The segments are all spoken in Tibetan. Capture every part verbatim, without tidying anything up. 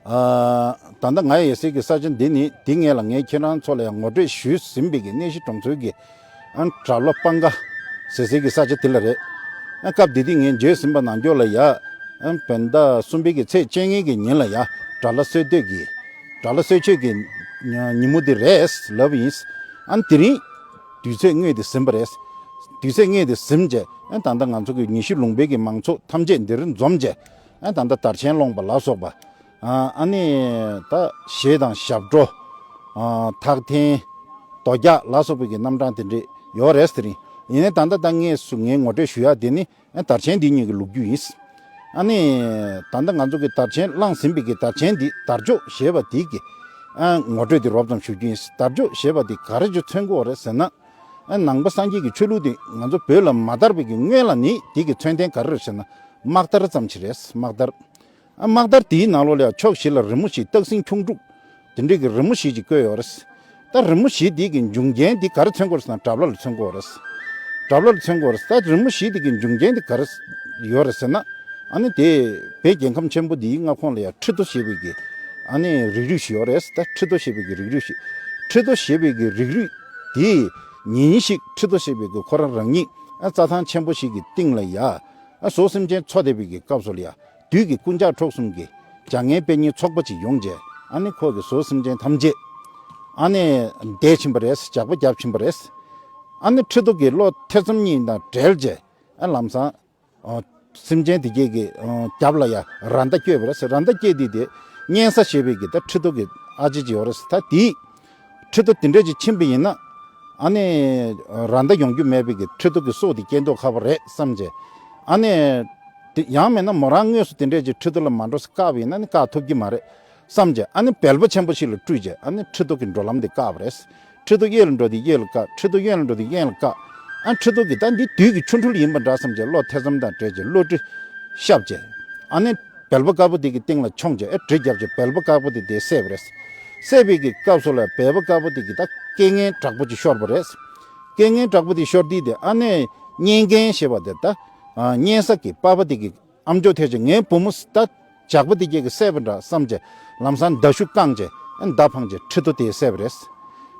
ཨ། ད་ལྟ་ང་ཡོད་སའི་གི་ས་ཆ་འདི་ནི་འདི་སྔས་ལ་ངས་ཁྱེད་རང་ཚོ་ལ་ཡང་ངོ་སྤྲོད་ཞུས་ཟིན་པའི་གི་གནས་གཞི་གྲོང་ཚོའི་གི་ཨ་གྲྭ་བླ་སྤང་ཁ་ཟེར་སའི་གི་ས་ཆ་དེ་ལ་རེད། ཨ་སྐབས་དེ་དུས་ངས་བརྗོད་ཟིན་པ་ནང་ཁྱོད་ལ་ཡ་ཨ་བོད་ཟླ་གསུམ་པའི་གི་ཚེས་བཅོ་ལྔའི་གི་ཉིན་ལ་ཡ་གྲྭ་བླ་སྲོལ་གཏོད་ཀྱི་གྲྭ་བླ་སྲོལ་ཆད་ཀྱི་ཉིན་མོ་དེ་རེད་ལབ་ཡིན། ཨ་དེ་རིང་དུས་ཚོད་སྔོན་དེ་ཟིན་པ་རེད། དུས་ཚོད་སྔོན་དེ་ཟིན་རྗེས་ཨ་ད་ལྟ་ང་ཚོ་གི་ཉི་ཤུ་ལུང་པའི་གི་མང་ཚོགས་ཐམས་ཅད་འདིར་འཛོམས་རྗེས་ཨ་ད་ལྟ་དར་ཆེན་སློང་པ་ལ་སོགས་པ། ཨ་ནི་ད་གཞས་དང་ཞབས་བྲོ། ཨ་ཐག་འཐེན། རྡོ་རྒྱག་ལ་སོགས་པའི་གི་རྣམ་གྲངས་དེ་འདྲས་ཡོད་རེད་ཟེར་ཡིན། ཡིན་ནའི་ད་ལྟ་ད་ངས་སུ་ངས་ངོ་སྤྲོད་ཞུ་ཡག་དེ་ནི་ཨ་དར་ཆེན་འདི་གཉིས་ཀྱི་ལོ་རྒྱུས་ཡིན། ཨ་ནི་ད་ལྟ་ང་ཚོ་གི་དར་ཆེན་བླངས་ཟིན་པའི་གི་དར་ཆེན་འདི་དར་ལྕོག་ཞེས་པ་དེ་གི་ཨ་ངོ་སྤྲོད་དེ་རོབ་ཙམ་ཞུ་རྒྱུ་ཡིན། དར་ལྕོག་ཞེས་པ་དེ་ག་རེ་ཅིག་མཚོན་གྱི་ཡོད་རེད་ཟེར་ན། ཨ་ནང་པ་སངས་རྒྱས་ཀྱི་ཆོས་ལུགས་དེ་ང་ཚོ་བོད་ལ་མ་དར་བའི་གི་སྔོན་ལ་ནི་དེ་གི་མཚོན་རྟེན་ག་རེ་རེད་ཟེར་ན་དམག་དར་ཙམ་ཞིག་རེད། དམག་དར། ཨ་དམག་དར་དེའི་ནང་ལོགས་ལ་ཡང་ཕྱོགས་བཞི་ལ་རི་མོ་བཞི་སྟག་སེང་ཁྱུང་འབྲུག་དེ་འདྲའི་གི་རི་མོ་བཞི་ཅིག་བརྐོས་ཡོད་རེད། ད་རི་མོ་བཞི་དེ་གི་འབྱུང་རྐྱེན་དེ་ག་རེ་མཚོན་གྱི་ཡོད་རེད་ཟེར་ན་གྲྭ་བླ་ལ་མཚོན་གྱི་ཡོད་རེད། གྲྭ་བླ་ལ་མཚོན་གྱི་ཡོད་རེད། ད་རི་མོ་བཞི་དེ་གི་འབྱུང་རྐྱེན་དེ་ག་རེ་ཡོད་རེད་ཟེར་ན། ཨ་ནི་དེ་བོད་རྒྱལ་ཁམས་ཆེན་པོ་འདིའི་མངའ་ཁོངས་ལ་ཡང་ཁྲི་ཐོག་ཞེས་པའི་གི་ཨ་ནི་རིགས་རུས་ཤིག་ཡོད་རེད། ད་ཁྲི་ཐོག་ཞེས་པའི་གི་རིགས་རུས་ཤིག་ཁྲི་ཐོག་ཞེས་པའི་གི་རིགས་རུས་དེ་ཉིན་ཞིག་ཁྲི་ཐོག་ཞེས་པའི་གི་ཁོ་རང་རང་ཉིད་ཨ་རྩྭ་ཐང་ཆེན་པོ་ཞིག་གི་སྟེང་ལ་ཡ་ཨ་ཟོ་སེམས་ཅན་འཚོ་བསྡད་པའི་གི་སྐབས་སུ་ལ་ཡ། བདུད་ཀྱི་རྐུན་ཇག་འཕྲོག་གསུམ་གྱིས་བྱ་ངན་དཔེ་རྙིང་ཚོགས་པ་ཅིག་ཡོང་རྗེས་ཨ་ནི་ཁོ་གི་ཟོ་སེམས་ཅན་ཐམས་ཅད་ཨ་ནི་བསྡད་ཕྱིན་པ་རེད། ཇག་པ་བརྒྱབ་ཕྱིན་པ་རེད། ཨ་ནི་ཁྲི་ཐོག་གི་བློ་ཐེ་ཚོམ་གཉིས་དང་བྲལ་རྗེས་ཨ་ལམ་སང་ཨ་སེམས་ཅན་དེ་གས་ཀྱི་ཨ་རྒྱབ་ལ་ཡ་ར་མདའ་བསྐྱོད་པ་རེད། ར་མདའ་བསྐྱོད་དུས་དེ་གཉན་ས་ཞེས་པའི་གི་ད་ཁྲི་ཐོག་གི་ཨ་ཅེ་ཅིག་ཡོད་རེད། ད་དེའི་ཁྲི་ཐོག་དེ་འདྲས་ཅིག་ཕྱིན་པ་ཡིན་ན། ཨ་ནི་ར་མདའ་ཡོང་རྒྱུ་མེད་པའི་གི་ཁྲི་ཐོག་གི་སྲོག་དེ་སྐྱེ་མདོག་ཁ་པོ་རེད་བསམ་བྱས། ཨ་ནི་དེ་ཡང་མིན་ན་མོ་རང་དངོས་སུ་དེ་འདྲས་ཅིག་ཁྲི་ཐོག་ལ་མ་འགྲོ་ས་བཀག་པ་ཡིན་ན་ནི་བཀག་ཐུབ་ཀྱི་མ་རེད་བསམ་བྱས། ཨ་ནི་བལ་པོ་ཆེན་པོ་ཞིག་ལ་སྤྲུལ་བྱས་ཨ་ནི་ཁྲི་ཐོག་གི་འགྲོ་ལམ་དེ་བཀག་པ་རེད། ཁྲི་ཐོག་གཡས་ལ་འགྲོ་དུས་གཡས་ལ་བཀག་ཁྲི་ཐོག་གཡོན་ལ་འགྲོ་དུས་གཡོན་ལ་བཀག་ཨ་ཁྲི་ཐོག་གི་ད་འདི་དུས་ཀྱི་ཆོ་འཕྲུལ་ཡིན་པ་འདྲ་བསམ་བྱས་བློ་ཐེ་ཚོམ་དང་བྲལ་བྱས་བློ་གྲོས་ཤར་བྱས། ཨ་ནི་བལ་པོ་དཀར་པོ་དེ་གི་སྟེང་ལ་མཆོངས་བྱས་ཨེ་གྲི་བརྒྱབ་བྱས་བལ་པོ་དཀར་པོ་དེ་དེ་བསད་པ་རེད། བསད་པའི་གི་སྐབས་སུ་ལ་བལ་པོ་དཀར་པོ་དེ་གི་ད་སྐད་ངན་དྲག་པོ་ཅིག་ཤོར་བ་རེད། སྐད་ངན་དྲག་པོ་དེ་ཤོར་དུས་དེ་ཨ་ནི་གཉན་རྒན་ཞེས་པ་དེ་ད་ཨ་གཉན་ས་གི་པ་ཕ་དེ་གི་ཨམ་ཅོག་ཐེ་ཅིག་ངའི་བུ་མོ་ད་ཇག་པ་དེ་གས་ཀྱི་བསད་པ་འདྲ་བསམ་བྱས་ལམ་སང་མདའ་གཞུ་བཀང་བྱས་མདའ་འཕངས་བྱས་ཁྲི་ཐོག་དེ་བསད་པ་རེད།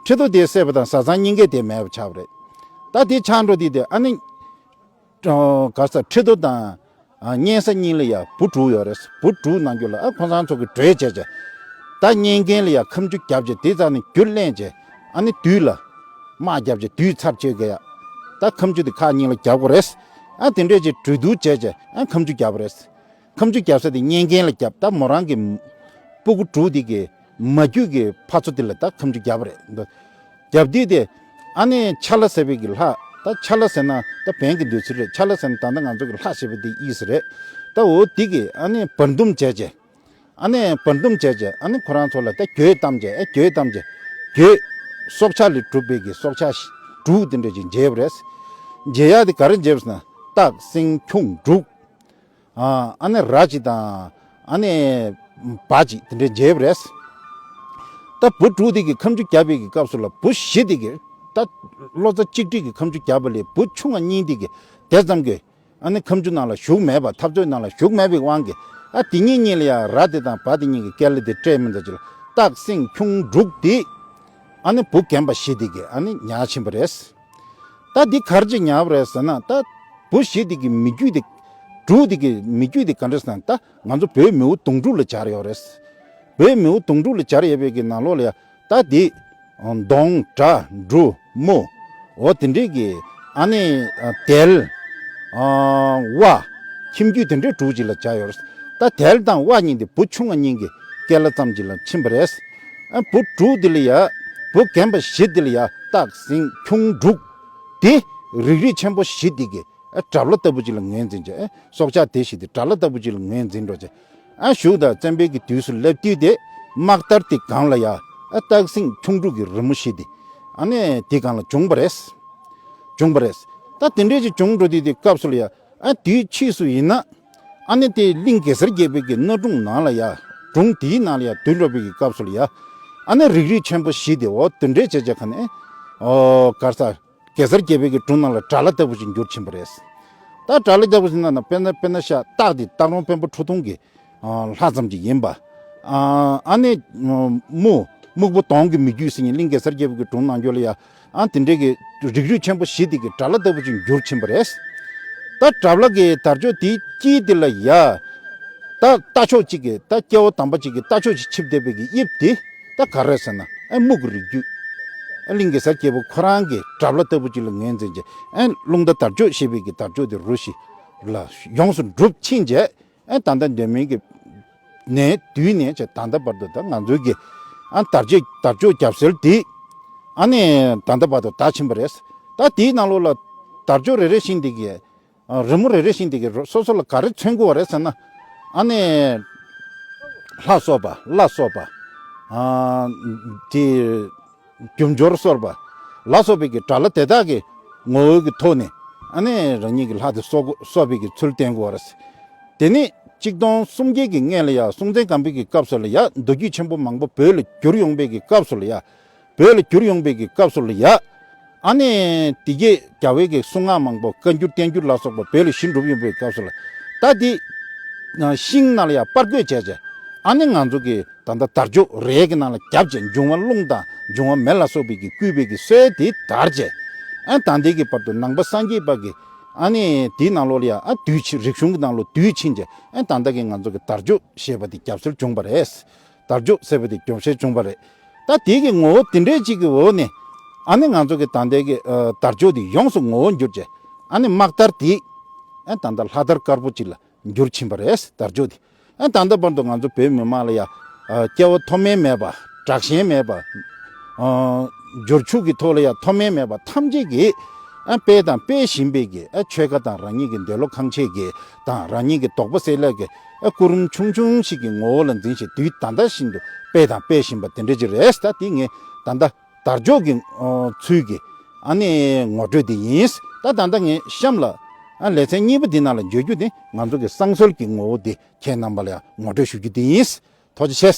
ཁྲི་ཐོག་དེ་བསད་པ་དང་བཟའ་ཚང་གཉིས་ཀས་དེ་མེད་པ་ཆགས་པ་རེད། ད་དེ་ཆགས་འགྲོ་དུས་དེ་ཨ་ནི་ག་ས་ཁྲི་ཐོག་དང་གཉན་ས་གཉིས་ལ་ཡ་བུ་དྲུག་ཡོད་རེད། བུ་དྲུག་ནང་རྒྱུད་ལ་ཨ་ཁོང་ཚང་ཚོ་གི་གྲོས་བྱས་བྱས་ད་གཉན་རྒན་ལ་ཡ་ཁ་མཆུ་བརྒྱབ་བྱས་དེ་རྩ་ནས་རྒྱུ་གླེང་བྱས་ཨ་ནི་བདུད་ལ་དམག་བརྒྱབ་བྱས་བདུད་ཚར་གཅོད་གི་ཡ་ད་ཁ་མཆུ་དེ་ཁག་གཉིས་ལ་བརྒྱབ་དགོས་རེད། ཨ་དེ་འདྲས་ཀྱི་གྲོས་བསྡུར་བྱས་བྱས་ཨ་ཁ་མཆུ་བརྒྱབ་པ་རེད། ཁ་མཆུ་རྒྱབ་ས་དེ་གཉན་རྒན་ལ་རྒྱབ། ད་མོ་རང་གི་སྤུ་གུ་དྲུག་དེ་གི་མ་རྒྱུད་ཀྱི་ཕ་ཚོ་དེ་ལ་ད་ཁ་མཆུ་རྒྱབ་པ་རེད་འདུག་རྒྱབ་དུས་དེ་ཨ་ནི་ཆ་ལ་ཟེར་བའི་གི་ལྷ། ད་ཆ་ལ་ཟེར་ན་ད་བན་གྱི་འདོད་ཚུལ་རེད། ཆ་ལ་ཟེར་ན་ད་ལྟ་ང་ཚོ་གི་ལྷ་ཞེས་པ་དེ་ཨིས་རེད། ད་འོ་དེ་གི་ཨ་ནི་བར་འདུམ་བྱས་བྱས་ཨ་ནི་བར་འདུམ་བྱས་བྱས་ཨ་ནི་ཁོ་རང་ཚོ་ལ་ད་གྱོད་བཏང་བྱས་ཨ་གྱོད་བཏང་བྱས་གྱོད་སྲོག་ཆགས་ལས་གྲུབ་པའི་གི་སྲོག་ཆགས་དྲུག་དེ་འདྲ་ཅིག་འཇལ་བ་རེད། འཇལ་ཡག་དེ་ག་རེ་འཇལ་བ་ཟེར་ན་སྟག་སེང་ཁྱུང་འབྲུག་ཨ་ཨ་ནི་ར་གཅིག་དང་ཨ་ནི་བ་གཅིག་དེ་འདྲའི་འཇལ་བ་རེད། ད་བུ་དྲུག་དེ་གི་ཁ་མཆུ་བརྒྱབ་པའི་གི་སྐབས་སུ་ལ་བུ་བཞི་དེ་གི་ད་བློ་རྩ་གཅིག་སྒྲིལ་གི་ཁ་མཆུ་བརྒྱབ་པ་ལས་བུ་ཆུང་བ་གཉིས་དེ་གི་དེ་ཙམ་གི་ཨ་ནི་ཁ་མཆུ་ནང་ལ་ཞུགས་མེད་པ་འཐབ་རྩོད་ནང་ལ་ཞུགས་མེད་པའི་དབང་གིས་ཨ་དེ་གཉིས་གཉིས་ལ་ཡ་ར་དེ་དང་བ་དེ་གཉིས་ཀྱི་སྐེ་ལ་དེ་སྤྲད་མི་འདྲ་ཅིག་ལ་སྟག་སེང་ཁྱུང་འབྲུག་དེ་ཨ་ནི་བུ་རྒན་པ་བཞི་དེ་གི་ཨ་ནི་ཉར་ཕྱིན་པ་རེད། ད་འདི་ག་རེ་ཅིག་ཉར་བ་རེད་ཟེར་ན་ད་བུ་བཞི་དེ་གི་མི་རྒྱུད་དེ་དྲུག་དེ་གི་མི་རྒྱུད་དེ་ག་འདྲ་ཟེར་ན་ད་ང་ཚོ་བོད་མིའུ་གདུང་དྲུག་ལ་སྦྱར་ཡོད་རེད། བོད་མིའུ་གདུང་དྲུག་ལ་སྦྱར་ཡོད་པའི་གི་ནང་ལོགས་ལ་ཡ་ད་འདི་གདོང་དགྲ་འབྲུ་མོ་འོ་དེ་འདྲས་གི་ཨ་ནི་དལ་དབའ་ཁྱིམ་རྒྱུད་དེ་འདྲས་དྲུག་ཅིག་ལ་སྦྱར་ཡོད་རེད། ད་དལ་དང་དབའ་གཉིས་དེ་བུ་ཆུང་བ་གཉིས་ཀྱི་སྐེ་ལ་ཙམ་ཅིག་ལ་ཕྱིན་པ་རེད། ཨ་བུ་དྲུག་དེ་ལ་ཡ་བུ་རྒན་པ་བཞི་དེ་ལ་ཡ་སྟག་སེང་ཁྱུང་འབྲུག་དེ་རིགས་རུས་ཆེན་པོ་བཞི་དེ་གི་ཨ་གྲྭ་བླ་ལྟ་བུ་ཅིག་ལ་ངོས་འཛིན་བྱས། ཨ་སྲོག་ཆགས་དེ་བཞི་དེ་གྲྭ་བླ་ལྟ་བུ་ཅིག་ལ་ངོས་འཛིན་འགྲོ་བྱས། ཨ་གཞུག་དང་བཙན་པོའི་གི་དུས་སུ་སླེབས་དུས་དེ་དམག་དར་དེ་སྒང་ལ་ཡ་ཨ་སྟག་སེང་ཁྱུང་འབྲུག་གི་རི་མོ་བཞི་དེ་ཨ་ནི་དེ་སྒང་ལ་བྱུང་བ་རེད། བྱུང་བ་རེད། ད་དེ་འདྲས་ཅིག་བྱུང་འགྲོ་དུས་དེ་སྐབས་སུ་ལ་ཡ་ཨ་དུས་ཕྱིས་སུ་ཡིན་ན་ཨ་ནི་དེ་གླིང་གེ་སར་རྒྱལ་པོའི་གི་སྣོད་དྲུང་ནང་ལ་ཡ་སྒྲུང་དེའི་ནང་ལ་ཡ་བསྡུ་འགྲོ་བའི་གི་སྐབས་སུ་ལ་ཡ་ཨ་ནི་རིགས་རུས་ཆེན་པོ་བཞི་དེ་འོ་དེ་འདྲས་བྱས་བྱས་ཁ་ནས་ཨོ་གར་ས་གེ་སར་རྒྱལ་པོའི་གི་དྲུང་ནང་ལ་དགྲ་བླ་ལྟ་བུ་ཞིག་འགྱུར་ཕྱིན་པ་རེད། ད་དགྲ་བླ་ལྟ་བུ་ཞིག་ན་ན་དཔེར་ན་དཔེར་ན་ཤ་སྟག་དེ་སྟག་རོང་དཔོན་པོ་ཁྲོ་ཐུང་གི་ལྷ་ཙམ་ཅིག་ཡིན་པ། ཨ་ཨ་ནི་སྨུག་སྨུག་པོ་དོང་གི་མི་རྒྱུད་ཟེར་མཁན་གླིང་གེ་སར་རྒྱལ་པོ་གི་སྒྲུང་ནང་ཁུལ་ལ་ཡ། ཨ་དེ་འདྲའི་གི་རིགས་རུས་ཆེན་པོ་བཞི་དེ་གི་དགྲ་བླ་ལྟ་བུ་ཅིག་འགྱུར་ཕྱིན་པ་རེད། ད་དགྲ་བླ་གི་དར་ལྕོག་དེའི་དཀྱིལ་དེ་ལ་ཡ། ད་རྟ་མཆོག་གཅིག་གི་ད་སྐྱེ་བོ་དམ་པ་གཅིག་གི་རྟ་མཆོག་ཅིག་ཆིབས་བསྡད་པའི་གི་དབྱིབས་དེ་ད་ག་རེ་ཟེར་ན་ཨ་སྨུག་གི་རིགས་རྒྱུད། ཨ་གླིང་གེ་སར་རྒྱལ་པོ་ཁོ་རང་གི་དགྲ་བླ་ལྟ་བུ་ཅིག་ལ་ངོས་འཛིན་བྱས། ཨ་རླུང་རྟ་དར་ལྕོག་ཞེས་པའི་གི་དར་ལྕོག་དེ་རུ་བཞི་ལ་ཡོངས་སུ་གྲུབ་ཕྱིན་བྱས། ཨ་ད་ལྟ་འདོད་མིན་གྱི་ནས་དུས་ནས་བྱས་ད་ལྟ་བར་དུ་ད་ང་ཚོའི་གི་ཨ་དར་ལྕོག་དར་ལྕོག་རྒྱབ་སེལ་དེ་ཨ་ནི་ད་ལྟ་བར་དུ་དར་ཕྱིན་པ་རེད། ད་དེའི་ནང་ལོགས་ལ་དར་ལྕོག་རེ་རེ་བཞིན་དེ་གི་ཨ་རི་མོ་རེ་རེ་བཞིན་དེ་གི་རོ་སོ་སོ་ལ་ག་རེ་མཚོན་དགོས་པ་རེད་ཟེར་ན། ཨ་ནི་ལྷ་གསོག་པ་བླ་གསོག་པ། ཨ་དེ་རྒྱུ་འབྱོར་གསོག་པ་ལ་སོགས་པའི་གི་དགྲ་བླ་དེ་དག་གི་ངོ་བོ་གི་ཐོག་ནས་ཨ་ནི་རང་ཉིད་ཀྱི་ལྷ་དེ་གསོག་གསོག་པའི་གི་ཚུལ་བསྟན་དགོས་པ་རེད། དེ་ནས་གཅིག་སྟོང་སུམ་བརྒྱ་གི་སྔས་ལ་ཡ་སྲོང་བཙན་སྒམ་པོའི་གི་སྐབས་སུ་ལ་ཡ་མདོ་རྒྱུད་ཆེན་པོ་མང་པོ་བོད་ལ་བསྒྱུར་ཡོང་པའི་གི་སྐབས་སུ་ལ་ཡ། བོད་ལ་བསྒྱུར་ཡོང་པའི་གི་སྐབས་སུ་ལ་ཡ། ཨ་ནི་དེ་གའི་རྒྱལ་བའི་གི་གསུང་ངག་མང་པོ་བཀའ་འགྱུར་བསྟན་འགྱུར་ལ་སོགས་པ་བོད་ལ་ཞི་འགྲུབ་ཡོང་པའི་སྐབས་སུ་ལ་ད་དེ་ཤིང་ནང་ལ་ཡ་པར་བརྐོས་བྱས་བྱས། ཨ་ནི་ང་ཚོ་གི་ད་ལྟ་དར་ལྕོག་རས་ཀྱི་ནང་ལ་བརྒྱབ་བྱས་འབྱུང་བ་རླུང་དང་འབྱུང་བ་མེ་ལ་སོགས་པའི་གི་བསྐུལ་བའི་གི་སྲོལ་དེ་དར་བྱས། ཨ་ད་ལྟའི་གི་བར་དུ་ནང་པ་སངས་རྒྱས་པ་གི་ཨ་ནི་དེའི་ནང་ལོགས་ལ་ཡ་ཨ་དུས་ཕྱིན་རིག་གཞུང་གི་ནང་ལོགས་དུས་ཕྱིན་བྱས། ཨ་ད་ལྟ་གི་ང་ཚོ་གི་དར་ལྕོག་ཞེས་པ་དེ་རྒྱབ་སེལ་བྱུང་བ་རེད། དར་ལྕོག་ཟེར་བ་དེ་རྒྱབ་སེལ་བྱུང་བ་རེད། ད་དེའི་གི་ངོ་བོ་དེ་འདྲའི་ཅིག་གི་འོག་ནས་ཨ་ནི་ང་ཚོ་གི་ད་ལྟའི་གི་ཨ་དར་ལྕོག་དེ་ཡོངས་སུ་ངོ་བོ་འགྱུར་བྱས། ཨ་ནི་དམག་དར་དེ་ཨ་ད་ལྟ་ལྷ་དར་དཀར་པོ་ཅིག་ལ་འགྱུར་ཕྱིན་པ་རེད། དར་ལྕོག་དེ། ཨ་ད་ལྟ་བར་དུ་ང་ཚོ་བོད་མི་མང་ལ་ཡ་ཨ་སྐྱེ་བ་མཐོ་དམན་མེད་པ། དྲག་ཞན་མེད་པ། ཨ་འབྱོར་ཕྱུག་གི་ཐོག་ལ་ཡ་མཐོ་དམན་མེད་པ་ཐམས་ཅད་ཀྱིས་ཨ་སྤེལ་དང་སྤེལ་བཞིན་པའི་གི་ཨ་ཆོལ་ཁ་དང་རང་ཉིད་ཀྱི་འདོད་བློ་ཁེངས་བྱེད་ཀྱི་དང་རང་ཉིད་ཀྱི་དོགས་པ་སེལ་ལས་ཀྱི་ཨ་སྐུ་རིམ་ཆུང་ཆུང་ཞིག་གི་ངོ་བོ་ལ་འཛིན་ཞིང་དུས་ད་ལྟ་བཞིན་དུ་སྤེལ་དང་སྤེལ་བཞིན་པ་དེ་འདྲ་ཅིག་རེད། ད་དེ་ངས་ད་ལྟ་དར་ལྕོག་གི་ཨ་ཚུལ་གྱི་ཨ་ནི་ངོ་སྤྲོད་དེ་ཡིན། ད་ད་ལྟ་ངས་གཤམ་ལ་ཨ་ལེ་ཚན་གཉིས་པ་འདི་ནང་ལ་བརྗོད་རྒྱུ་དེ་ང་ཚོ་གི་བསང་གསོལ་གྱི་ངོ་བོ་དེ་ཁྱེད་རྣམ་པ་ལ་ཡང་ངོ་སྤྲོད་ཞུ་རྒྱུ་དེ་ཡིན། ཐུགས་རྗེ་ཆེ།